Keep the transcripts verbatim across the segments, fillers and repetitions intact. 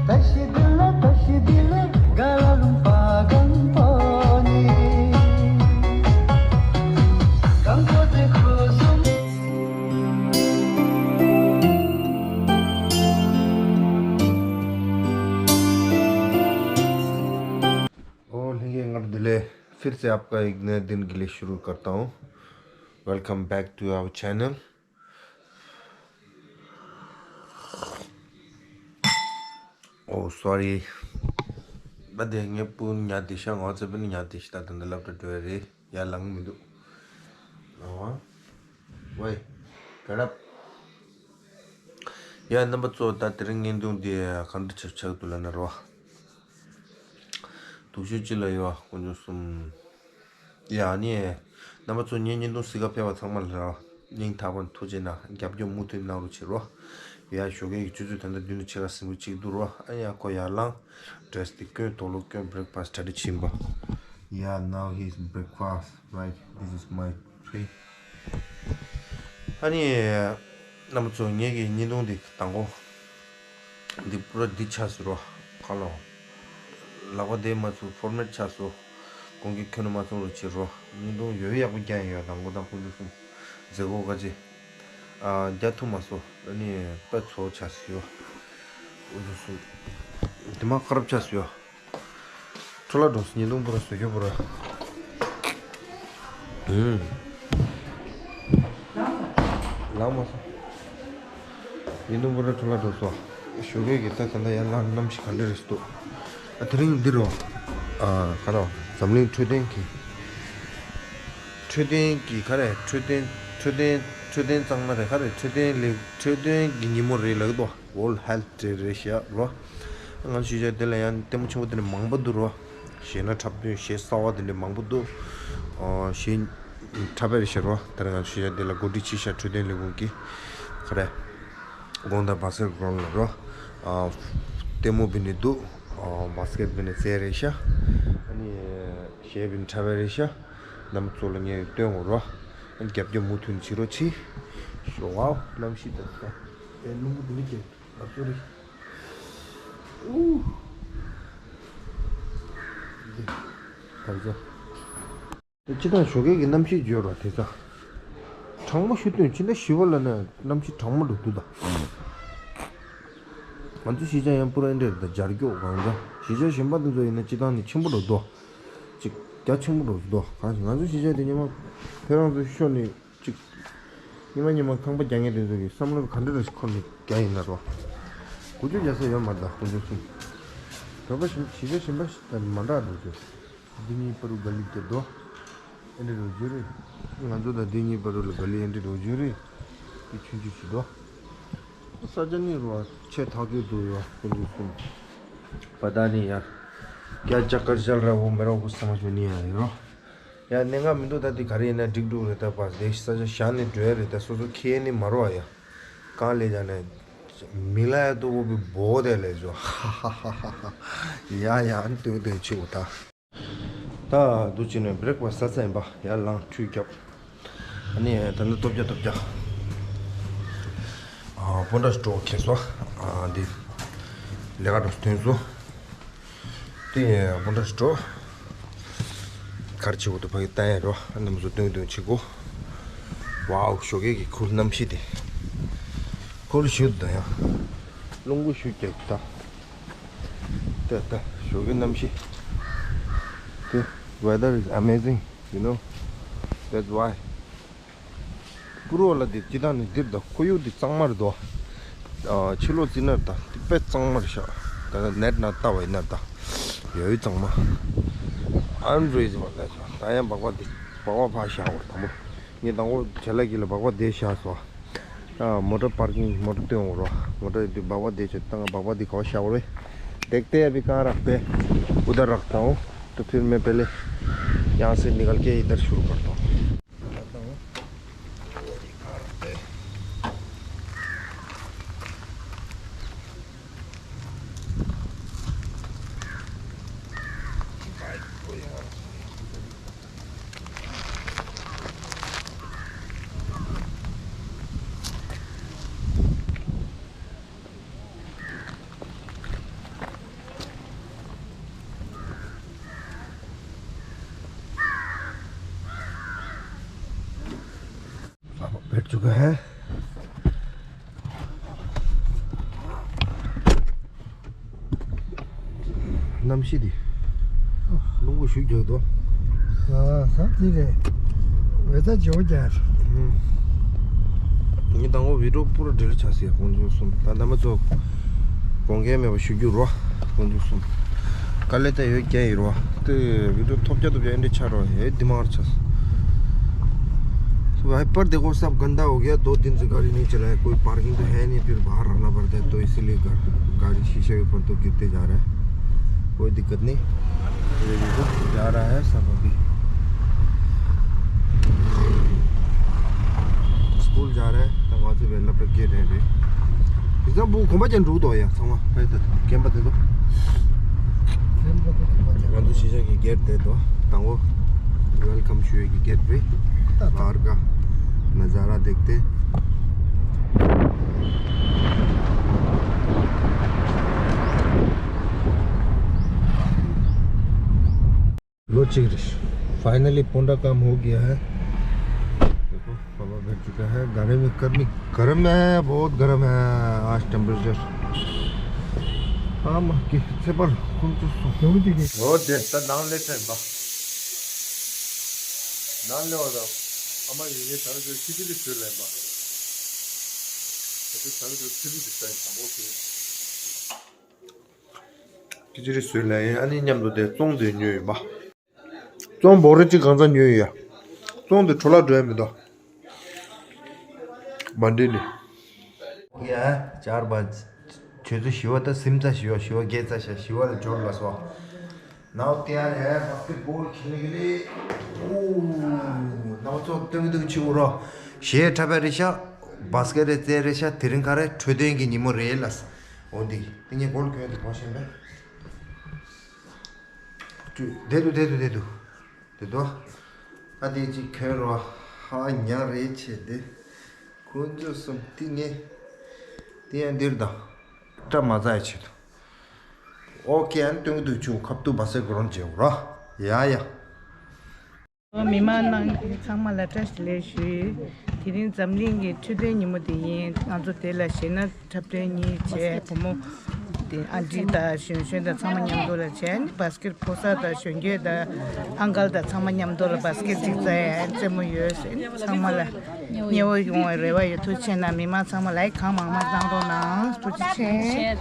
ད་ཤི་དེ་ལ་ད་ཤི་དེ་ལ་ག་ལ་ལུང་པ་གང་པོ་ནི། གང་པོ་དེ་ཁོ་སུམ། ओ लेंगे अंगड़ दिले। फिर से आपका एक नए दिन के लिए शुरू करता हूँ। Welcome back to our channel. Oh, sorry. But then you put Nyati Shang also been Nyati Shtat and the left to very Yalang Midu. Oh, wait. Get up. ཡ། རྣམ་པ་ཚོ། ད་དེ་རིང་བརྙན་ཐུང་འདི་གང་འདྲ་ཆགས་ཆགས་འདུག་ལབ་ན་རོ། དུག་ཤོག་ཅི་ལ་ཡོད་དཀོན་མཆོག་གསུམ། ཡ་ནི། རྣམ་པ་ཚོ་ངའི་བརྙན་ཐུང་གཟིགས་ག་ཕེབས་པ་ཚང་མ་ལ་རོ། སྙིང་ཐག་པ་ནས་ཐུགས་རྗེ་གནང་། རྒྱབ་སྐྱོར་མུ་མཐུད་གནང་རོགས་བྱེད་རོ། ཡ། ཞོགས་ཀའི་ཆུ་ཚོད་ད་ལྟ་བདུན་དང་ཕྱེད་ཀ་ཟིན་པ་ཅིག་འདུག་རོ། ཨ་ཡ། ཁོ་ཡར་ལངས། ཌེ་རེ་སི་དེ་གྱོན། དུག་ལོག་གྱོན། བྷི་རེག་ཕ་སི་ཊི་གྲ་སྒྲིག་བྱེད་པ། Yeah, now he's breakfast, right? This is my tray. ཨ་ནི། རྣམ་པ་ཚོ། ངེད་ཀྱི་བརྙན་ཐུང་འདི་དང་པོ། འདི་པུ་ར་འདི་ཆགས་སོང་རོ། ཁ་ལོ། ལག་པ་བདེ་མ་སོང་། ཕོར་མེཊ་ཆགས་སོང་། གོང་གི་ཁྱོན་ནས་མ་སོང་རོགས་བྱེད་རོ། བརྙན་ཐུང་ཡོད་ཡག་པོ་རྒྱག་ཡོད། དང་པོ་དང་དཀོན་མཆོག་གསུམ། མཛད་སྒོ་ག་ཅི། ཨ། རྒྱག་ཐུབ་མ་སོང་། ཨ་ནི་དཔེ་ཚོ་ཆགས་སོང་རོ། དཀོན་མཆོག་གསུམ། དེ་མ་ཁ་རབ་ཆགས་སོང་རོ། འཕྲོ་བརླག་འགྲོ་སོང་། བརྙན་ཐུང་པུ་ར་བཟོ་རྒྱུ་པུ་ར། ཨུམ། ལངས་མ་སོང་། བརྙན་ཐུང་པུ་ར་འཕྲོ་བརླག་འགྲོ་སོང་། ཞོགས་ཀས་ཀྱི་ད་ད་ལྟ་ཡར་ལངས། གནམ་གཤིས་ག་འདྲ་རེད་འདུག་ཨ། དེ་རིང་འདི་རོ། ཨ། ག་རེ། འཛམ་གླིང་འཕྲོད་བསྟེན་གྱི། འཕྲོད་བསྟེན་གྱི་ག་རེ། འཕྲོད་བསྟེན། འཕྲོད་བསྟེན། འཕྲོད་བསྟེན་གཙང་མ་རེད། ག་རེ། འཕྲོད་བསྟེན་ལས། འཕྲོད་བསྟེན་གྱི་ཉིན་མོ་རེད་ལབ་ཀྱི་འདུག World Health Day རེད་ཤག་རོ། ང་ཚོ་ཤེས་བྱ་དེ་ལ་ཡང་ལྟད་མོ་ཆེན་པོ་དེ་འདྲ་མང་པོ་འདུག་རོ། གཞས་སྣ་འཁྲབ་སྟོན། གཞས་གསར་བ་དེ་འདྲ་མང་པོ་འདུག་ཨོ། གཞས་འཁྲབ་པ་རེད་ཤག་རོ། དེ་རིང་ང་ཚོ་ཤེས་བྱ་དེ་ལ་གོ་སྒྲིག་བྱས་ཤག་འཕྲོད་བསྟེན་ལས་ཁུངས་ཀྱིས། ག་རེ། དགོང་དག་བྷ་སི་ཀེཊ་གྷི་རའུན་ཌ་ལ་རོ། ཨ། ལྟད་མོ་འབུལ་ནི་འདུག་ཨ། བྷ་སི་ཀེཊ་འབུལ་ནི་རྩེད་རེད་ཤག་ཨ་ནི་གཞས་འབུལ་ནི་འཁྲབ་པ་རེད་ཤག་རྣམ་པ་ཚོ་ལ་ངས་སྟོན་དགོས་རོ། རྒྱབ་སྐྱོར་མུ་མཐུད་བྱེད་རོགས་གྱིས། ཤོག་ཝའོ། གནམ་གཤིས་དང་། ཨེ། རླུང་བུ་དེ་འདྲ་རྒྱག་ཨ། སོ་རི། ཨུ། འདི། ད་ཚོ། སྤྱིར་བཏང་ཞོགས་ཀས་ཀྱི་གནམ་གཤིས་བརྗོད་རོགས། དེ་ཚོ། གྲང་མོ་ཞིག་སྟོན། ཕྱི་ཟླ་བཞི་པ་ལ་ནི་གནམ་གཤིས་གྲང་མོ་འགྲོ་འདུག་ད། ང་ཚོ་གཞིས་ཆགས་ཡང་པུ་ར་འདྲ་རེད་ད། འབྱར་སྐྱོག་གང་འདྲ། གཞིས་ཆགས་གཞན་པ་དེ་ཚོ་ཡིན་ན་སྤྱིར་བཏང་ནི་ཆེན་པོ་འགྲོ་འདུག་ཅིག་རྒྱ་ཆེན་པོ་འགྲོ་འདུག་གང་ཞིག་ང་ཚོ་གཞིས་ཆགས་དེ་ཉི་མ་ཁྱེད་རང་ཚོ་ཤོར་ནས་ཅིག་ཉི་མ་ཉི་མ་ཁང་པ་རྒྱག་མཁན་དེ་ཚོ་གི་བསམ་བློ་ག་འདྲ་རེ་འཁོར་ནས་རྒྱག་ཡིན་ན་རོ། འགུལ་སྐྱོད་རྒྱག་ས་ཡོད་མ་རེད་ད། དཀོན་མཆོག་གསུམ། བོད་པ་གཞིས་ཆགས་གཞན་པ་ཞིག་དང་མ་འདྲ་འགྲོ་རྒྱུ། འདི་གཉིས་བར་དུ་ག་ལེ་དེ་འགྲོ། ཨེ་འདྲ་འགྲོ་རྒྱུ་རེད། ང་ཚོ་དང་འདི་གཉིས་བར་དུ་ལ་ག་ལེ་ཨེ་འདྲ་འགྲོ་རྒྱུ་རེད། དེ་ཆུང་ཆུང་ཞིག་འགྲོ། ས་ཆ་ནི་རོ་ཆེ་ཐག་ཆོད་འདུག་ཡ། དཀོན་མཆོག་གསུམ། पता नहीं यार, क्या चक्कर चल रहा है, वो मेरे को कुछ समझ में नहीं आ रहा। ཡ། གནད་འགག་མི་འདུག་ད་འདི་ག་རེ་ཡིན་ན་འགྲིག་འགྲོ་རེད། ད་བ་དེ་ས་ཆ་བཞག་ནས་འགྲོ་ཡ་རེད། ད་སོ་སོ་ཁྱེར་ནས་མ་རོ་ཡ། གང་ལས་ཀྱང་ནས། मिला है तो वो भी बहुत है ले जो। ཡ་ཡ། ཨ་ནི་སྟོན་སྟོན་ཆེ་བོ་ད། ད་འདུག་ཅིག་ནས་བྷི་རེག་ཕ་སི་ཟ་ས་ཡིན་པ། ཡར་ལངས་ཁྲུས་བརྒྱབ། ཨ་ནི་ད་ནི་ལྟོ་བརྒྱབ་ལྟོ་བརྒྱབ། ཨ། སྤུན་ཟླ་ཞིག་འགྲོ་ཁེལ་སོང་། ཨ། འདི་ལས་ཀ་འགྲོ་ཐོན་སོང་། དེ་སྤུན་ཟླ་ཞིག་འགྲོ། གར་ཆེ་བོ་དུ་ཕ་གི་ལྟ་ཡ་རོ། ཨ། རྣམ་པ་ཚོ་སྟོན་སྟོན་བྱེད་དགོས། ཝའོ། ཞོགས་ཀས་ཀྱི་ཁུལ་གནམ་གཤིས་དེ། ཁུལ་ཞུ་ད་ཡ། རླུང་བུ་ཞུ་རྒྱག་ད། ད་ད་ཞོགས་ཀའི་གནམ་གཤིས། དེ། Weather is amazing, you know, that's why. པུ་རོ་ལ་དེ་སྤྱི་བཏང་ནས་འདིར་ད་ཁོར་ཡུག་འདི་གཙང་མ་རེད་དོ། ཨ། ཕྱི་ལོགས་རྩིས་ན་ད་དེ་དཔེ་གཙང་མ་རེད་ཤག་ད་ནེཊ་ནང་ལྟ་བ་ཡིན་ན་ད་ཡོད་གཙང་མ། Unbelievable ལ་ཤག་ད་ཡང་སྦག་སྦག་དེ་སྦག་སྦག་ཕར་བཞག་འོ་དང་པོ། ངས་དང་པོ་བྱ་ལ་གི་ལ་སྦག་སྦག་དེ་བཞག་སོང་། ཨ། མོ་ཊ་པར་ཀིང་། མོ་ཊ་སྟོན་འོ་རོ། མོ་ཊ་དེ་སྦག་སྦག་དེ་བྱས་ད་ང་སྦག་སྦག་དེ་ག་པར་བཞག་འོ་རེད། देखते हैं अभी कहाँ रखते हैं। उधर रखता हूँ। तो फिर मैं पहले यहाँ से निकल के इधर शुरू करता हूँ। चुका है। གནམ་གཤིས་འདི་རླུང་བུ་ཞུ་རྒྱག་འདུག་ཨ་ས་འདི་རེད། ཝེ་ད་ཇོ་རྒྱ་རེད། ངས་དང་པོ་བི་ཌིའོ་པུ་ར་ཌི་ལིཊ་བྱ་ཟེར་དགོངས་འཇུག་གསུམ། ད་འདམ་མ་ཚོ་དགོངས་འགལ་མེད་པ་ཞུ་རྒྱུ་རོ། དགོངས་འཇུག་གསུམ། དཀའ་ལས་ད་ཡོད་རྒྱ་ཡིན་རོ། དེ་བི་ཌིའོ་ཐོབ་རྒྱ་ཐོབ་རྒྱ་ཨེ་འདྲ་ཆགས་རོ། ཡོད་འདི་མ་བར་ཆགས། भाई पर देखो सब गंदा हो गया, दो दिन से गाड़ी नहीं चला है, कोई पार्किंग तो है नहीं, फिर बाहर रहना पड़ता है, तो इसीलिए गा-, गाड़ी शीशे के ऊपर तो गिरते जा रहा है। कोई दिक्कत नहीं। ये देखो, जा रहा है सब अभी। स्कूल जा रहा है, तो वहाँ से वेला पे गिर रहे हैं। एकदम वो घुमा जन रूट हो गया, समझ? भाई तो गेम बता दो। गेम बता दो। ང་ཚོ་ཕྱི་ཕྱོགས་ཀྱི་གེ་ཊི་དེ་དང་པོ་ཝེལ་ཀམ་ཞུ་ཡས་ཀྱི་གེ་ཊི་རེད། ད་ད། बाहर का नज़ारा देखते। ལོ་གཅིག་རེད། फाइनली पोंडा काम हो गया है। देखो, पापा बैठ चुका है गाड़ी में। गर्मी गर्म है, बहुत गर्म है आज टेम्परेचर। ཨ་མ་ཀི་ཚེ་པར་ཁུར་ཚུར་སོང་། ཡོང་གི་གི། འོ་དེ་ད་ནང་ལས་ཐོན་པ། ནང་ལས་བ་ད། ཨ་མ་ཡིན་ངེས་ད་ར་ཚོས་ཁི་ཅི་རི་ཚོས་ལེན་པ། ད་ཚོས་ད་ར་ཚོས་ཁི་ཅི་རི་ཚོས་དང་པོ་ཚོས། ཁི་ཅི་རི་ཚོས་ལེན་ཡིན། ཨ་ནི་མཉམ་དུ་དེ་བཙོང་དེ་ཉོས་ཡིན་པ། བཙོང་འབོག་རེ་གཅིག་གང་ཚ་ཉོས་ཡོད་ཡ། བཙོང་དེ་འཕྲོ་བརླག་འགྲོ་ཡ་མི་འདུག་མ་འདྲེས་ནི། ཡ་ཅར་བ། ཁྱོད་ཚོ་ཞི་བ་ད་སིམ་ཚ་ཞི་བ་ཞི་བ་རྒྱས་ཚ་ཤ་ཞི་བ་ལ་འབྱོར་ལ་སོ། नाउ तैयार है बास्केटबॉल खेलने के लिए। ओ, नाउ तो टंग टंग छिउ रो। ཞེ་ཁྲ་བ་རེ་ཤ། བ་སྐེ་རེ་ཙེ་རེ་ཤ། དེ་རིང་ཁ་རེ་འཕྲོད་བསྟེན་གྱི་ཉིན་མོ་རེད་ལ། འོ་འདི། དེ་ངས་གོལ་གྱོན་དེ་གོ་ཤེས་པས། བསྡད་དུ་བསྡད་དུ་བསྡད་དུ། བསྡད་དུ། ཨ་དེ་ཅིག་གྱོན་རོ། ཧ་ཉག་རེད་ཆེ་དེ། ཁོ་ཚོ་གསུམ་དེ་ངས། དེ་ཡང་འདིར་དང་། སྐྲ་མ་ཚ་ཡ་ཆེད་དུ། ཨོ་ཀེ་ཨན་སྟོན་གྱི་འདུག་ཆུ་ཁབ་ཏུ་བ་སེ་གོ་རོན་བྱེད་འོ་ར། ཡ་ཡ། མི་མང་ནང་གི་ཚང་མ་ལ་བཀྲ་ཤིས་བདེ་ལེགས་ཞུ། དེ་རིང་འཛམ་གླིང་གི་འཕྲོད་བསྟེན་ཉིན་མོ་དེ་ཡིན། ང་ཚོ་དེ་ལ་གཞས་སྣ་འཁྲབ་སྟོན་གཉིས་བྱས། བུ་མོ་དེ་ཨ་འདྲི་དང་གཞོན་གཞོན་དང་ཚང་མ་མཉམ་དུ་ལ་བྱས་ནས་བ་སྐེར་ཕོ་གསར་དང་གཞོན་སྐྱེས་དང་ཨང་ཀལ་དང་ཚང་མ་མཉམ་དུ་ལ་བ་སྐེར་གཅིག་རྩེ་ཡ་རྩེད་མོ་ཡོད་ཟེར་ནས་ཚང་མ་ལ། མཉེས་པོ་ཡོང་བའི་རེ་བ་ཡོད། ཐུགས་རྗེ་ཆེ་གནང་། མི་མང་ཚང་མ་ལའིག་གང་མང་མང་བཏང་རོགས་གནང་། ཐུགས་རྗེ་ཆེ།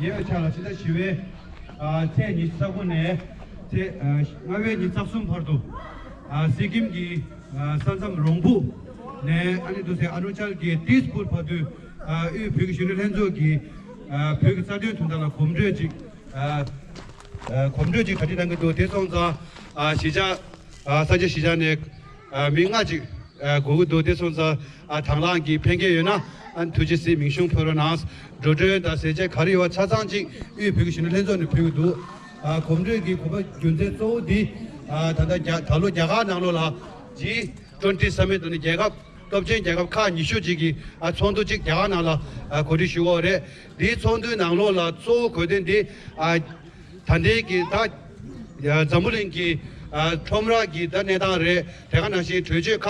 ཉེ་བའི་ཆར་ལ་ཕྱི་ཟླ་བཞི་པའི་ཨ་ཚེས་ཉི་ཤུ་རྩ་དགུ་ནས་ཚེས་ཨ་ལྔ་པའི་ཉི་ཤུ་རྩ་གསུམ་བར་དུ་ཨ་སི་ཀིམ་གྱི་ཨ་ས་མཚམས་རོང་ཕུ་ནས་ཨ་ནི་འདུག་སེ་ཨ་རུ་ན་ཅལ་གྱི་ཏིས་པུར་བར་དུ་ཨ་དབུས་བོད་ཀྱི་གཞོན་ནུ་ལྷན་ཚོགས་ཀྱི་ཨ་བོད་ཀྱི་རྩ་དོན་དོན་དག་ལ་གོམ་བགྲོད་ཅིག་ཨ་ཨ་གོམ་བགྲོད་ཅིག་གྲ་སྒྲིག་གནང་གི་འདུག་དེ་སོང་ཙང་ཨ་གཞིས་ཆགས་ཨ་ས་ཆ་གཞིས་ཆགས་ནས་ཨ་མི་ལྔ་ཅིག་ཨ་དགོས་ཀྱི་འདུག་དེ་སོང་ཙང་ཨ་དང་བླངས་ཀྱིས་ཕན་ཁེ་ཡོད་ན་ཨ་ཐུགས་རྗེ་གཟིགས་མིང་གཞུང་ཕུལ་རོགས་གནང་། འགྲོ་གྲོན་དང་ཟས་བཅད་ག་རེ་ཡོད་པ་ཆ་ཚང་ཅིག་དབུས་བོད་ཀྱི་གཞོན་ནུ་ལྷན་ཚོགས་ནས་ཕུལ་གྱི་འདུག་ཨ་གོམ་བགྲོད་ཀྱི་གོ་སྐབས་རྒྱུ་མཚན་གཙོ་བོ་འདི་ཨ་ད་ལྟ་རྒྱ་ད་ལོ་རྒྱ་གར་ནང་ལོགས་ལ་ཇི་ཊུ་ཝེན་ཊི་སམ་མིཊ་ནི་རྒྱལ་ཁབ་སྟོབས་ཆེན་རྒྱལ་ཁབ་ཁག་ཉི་ཤུ་ཅིག་གི་ཨ་ཚོགས་འདུ་ཅིག་རྒྱ་གར་ནང་ལ་ཨ་གོ་སྒྲིག་ཞུ་གི་ཡོད་རེད། འདིའི་ཚོགས་འདུའི་ནང་ལོགས་ལ་གཙོ་བོ་དགོས་དོན་འདི་ཨ་ད་ལྟའི་གི་ད་འཛམ་བུ་གླིང་གི་ཨ་ཁྲོམ་ར་གི་ད་གནས་སྟངས་རེད། དེ་ག་ནང་བཞིན་གྲོས་ཆོད་ཁག་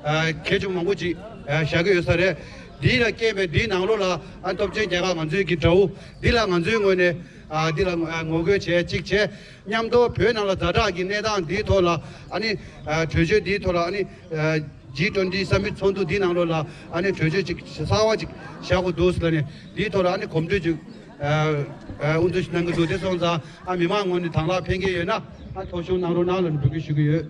ཨ་གལ་ཆེན་པོ་མང་པོ་ཅིག་ཨ་བཞག་གི་ཡོད་ས་རེད། འདི་ལ་རྐྱེན་པས་འདིའི་ནང་ལོགས་ལ་ཨ་སྟོབས་ཆེན་རྒྱལ་ཁབ་ང་ཚོའི་གི་དགྲ་བོ་འདི་ལ་ང་ཚོའི་ངོས་ནས་ཨ་འདི་ལ་ངོ་རྒོལ་བྱས་གཅིག་བྱས། མཉམ་དུ་བོད་ནང་ལ་ཛ་དྲག་གི་གནས་སྟངས་འདིའི་ཐོག་ལ་ཨ་ནི་ཨ་གྲོས་ཆོད་འདིའི་ཐོག་ལ་ཨ་ནི་ཨ་ཇི་ཊུ་ཝེན་ཊི་སམ་མིཊ་ཚོགས་འདུ་འདིའི་ནང་ལོགས་ལ་ཨ་ནི་གྲོས་ཆོད་ཅིག་གསར་བ་ཅིག་བཞག་དགོས་འདུག་ཟེར་ལབ་ནས་འདིའི་ཐོག་ལ་ཨ་ནི་གོམ་བགྲོད་ཅིག་ཨ་ཨ་དབུ་འཛུགས་ཞིག་གནང་གི་འདུག་དེ་སོང་ཙང་ཨ་མི་མང་ངོས་ནས་དང་བླངས་ཕན་ཁེ་ཡོད་ན་ཨ་ཐོ་གཞུང་གནང་རོགས་གནང་ལབ་ནས་འབོད་སྐུལ་ཞུ་གི་ཡོད།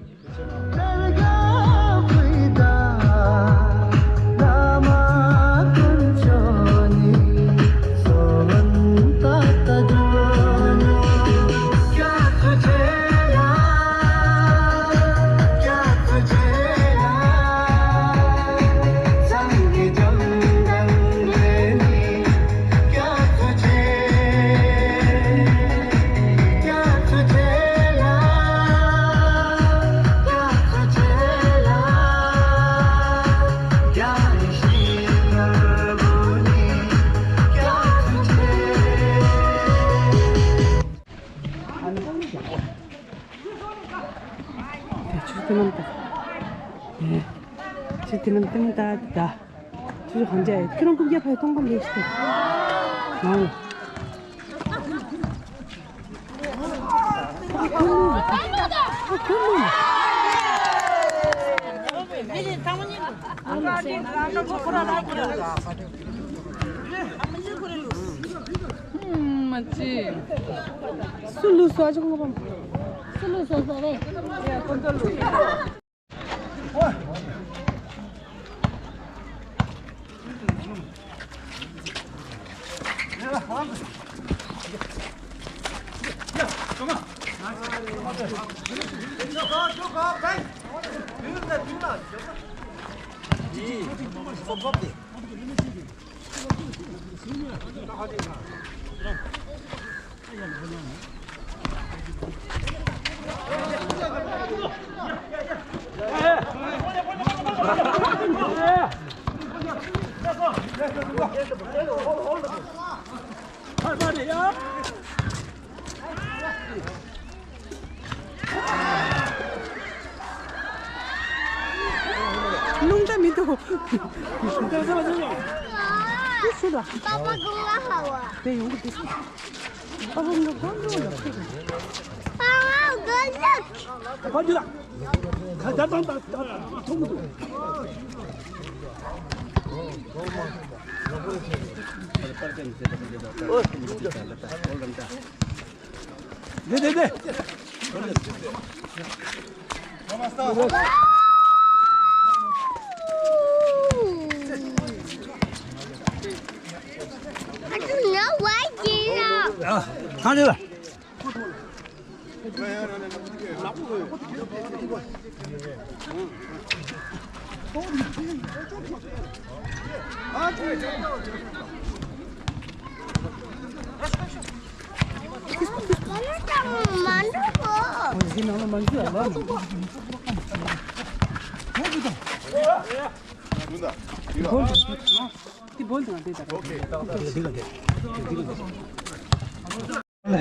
ཆུ་དེ་ནམ་ད། ཆུ་དེ་ནམ་དེ་ནམ་ད་ད། ཆུ་ཆུ་གང་བྱས་ཁྱོད་རང་རྐུབ་བཀྱག་ཕ་ཡི་མཐོང་གོ་ལེ་ཤི། ཨང་། ཨུམ། མ་ཅི། སུ་ལུས་སོ་ཅི་གོ་སུ་ལུས་སོ་སོ་རེད། རླུང་རྟ་མི་འདུག་ཏུ་སུ་ལ། པ་པ་གོ་ལ་ཧ་བ། དེ་ཡོང་གི་འདུག་པ་པ་ངོ་གོ་འདུག་ལ་ཁུ། པ་པ་གོ་ལ། ཁ་འཇུ་ལ། ཁ་འཇུ་དང་དང་ཐུག་མི་འདུག་དེ་དེ་དེ། I don't know why, Gina. ཨ། གང་འདྲ། ཧོལ་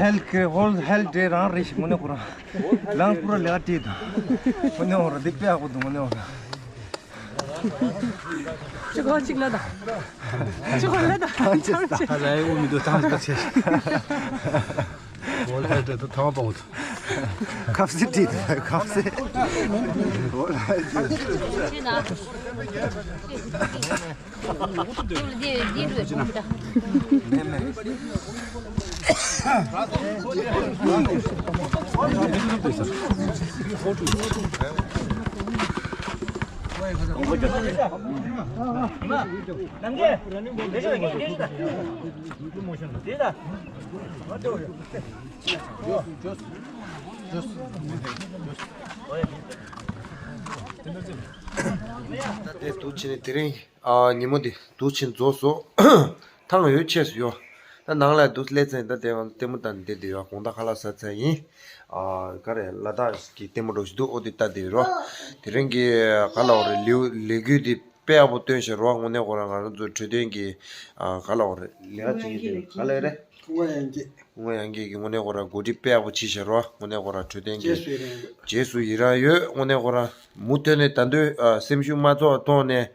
ཧེལ་ཧོལ་ཧེལ་ཌེ་རང་རེད་ཞིག་དངོས་གནས་ཁོ་རང་། ལང་པུ་ར་ལེགས་བྲིས་འདུག་དངོས་གནས་འོ་ར་འདི་དཔེ་ཡག་པོ་འདུག་དངོས་གནས་འོ་ར། ཅི་གོ་ཅིག་ལ་ད། ཅི་གོ་ལ་ད། ཧ་ལས་འུ་མི་འདུག་ཐང་ཆད་ཆད། ཧོལ་ཧེལ་ཌེ་དུ་ཐང་པོ་འདུག་ཁབ་སེ་བྲིས་འདུག་ཁབ་སེ། ཧོལ་ཧེལ་ཌེ། ད་དེ་འདུག་བྱས་ནས་དེ་རིང་། ཨ། ཉིན་མོ་འདི་འདུག་ཕྱིན་རྫོགས་སོ། ཐང་ཡོད་ཆས་སུ་ཡོད། ད་ནང་ལ་འདུག་སླེབས་ཚེ་ད་དེ་ལྟད་མོ་ལྟ་འདི་འདི་ཡོད། དགོང་དག་ཁ་ལག་ཟ་ཚར་ཡིན། ཨ། ག་རེ་ལ་དྭགས་ཀྱི་ལྟད་མོ་འདྲ་ཞིག་འདུག་ཨོ་དེ་ལྟ་འདི་ཡོད་རོ། དེ་རིང་གི་ག་ལ་འོ་རེ་ལེའུ་ལས་འགུལ་འདི་དཔེ་ཡག་པོ་སྟོན་ཤག་རོ། དངོས་གནས་ཁོ་རང་ང་རང་ཚོ་འཕྲོད་བསྟེན་གྱི། ཨ། ག་ལ་འོ་རེ་ལས་ཀ་བྱེད་ཀྱི་འདི་ག་ལ་རེད། སྐུ་ངོ་ཡང་རྒྱས། སྐུ་ངོ་ཡང་རྒྱས་ཀྱིས་དངོས་གནས་ཁོ་རང་གོ་སྒྲིག་དཔེ་ཡག་པོ་བྱས་ཤག་རོ། དངོས་གནས་ཁོ་རང་འཕྲོད་བསྟེན་གྱི་རྗེས་སུ་ཡི་རང་ཡོད། རྗེས་སུ་ཡི་རང་ཡོད། དངོས་གནས་ཁོ་རང་མུ་མཐུད་ནས་ད་དུང་ཨ་སེམས་ཤུགས་མ་རྫོགས་པ་ཐོག་ནས།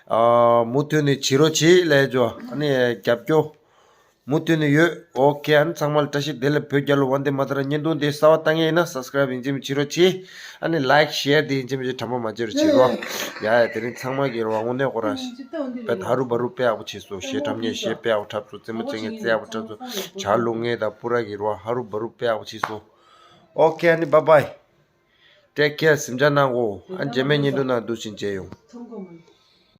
ཨ་མུ་མཐུད་ནས་བྱེད་རོགས་བྱེད་ལས་ཇོ། ཨ་ནི་རྒྱབ་སྐྱོར་མུ་མཐུད་ནས་ཡོད། ཨོ་ཁེ། ཨ་ནི་ཚང་མ་ལ་བཀྲ་ཤིས་བདེ་ལེགས། བོད་རྒྱལ་ལོ། ཝན་དེ་མ་ཏ་ར། བརྙན་ཐུང་དེ་གསར་པ་ལྟ་མཁན་ཡིན་ན་སབ་སི་ཀ་རབ་ཡིན་གཅིག་མིན་གཅིག་བྱེད་རོགས་བྱེད། ཨ་ནི་ལའིཀ་ཤེར་དེ་ཡིན་གཅིག་མིན་གཅིག་དྲན་པ་མ་བརྗེད་རོགས་བྱེད་རོགས། ཡ་ཡ། དེ་རིང་ཚང་མ་གི་རོགས་དངོས་གནས་ཁོ་རང་དཔེ་ཧ་རུ་བ་རུ་དཔེ་ཡག་པོ་བྱས་སོང་། གཞས་འཁྲབ་མཁན་གཞས་དཔེ་ཡག་པོ་འཁྲབ་སོང་། རྩེད་མོ་རྩེ་མཁན་རྩེ་ཡག་པོ་འཁྲབ་སོང་། ཇ་བླུགས་མཁན་དང་པུ་ར་གི་རོགས་ཧ་རུ་བ་རུ་དཔེ་ཡག་པོ་བྱས་སོང་། ཨོ་ཁེ། ཨ་ནི་བཱའི་བཱའི། ཊེག་ཁེར། གཟིམ་འཇག་གནང་གོ། ཨ་རྗེས་མའི་བརྙན་ཐུང་ནང་འདུག་ཕྱིན་མཇལ་ཡོང་།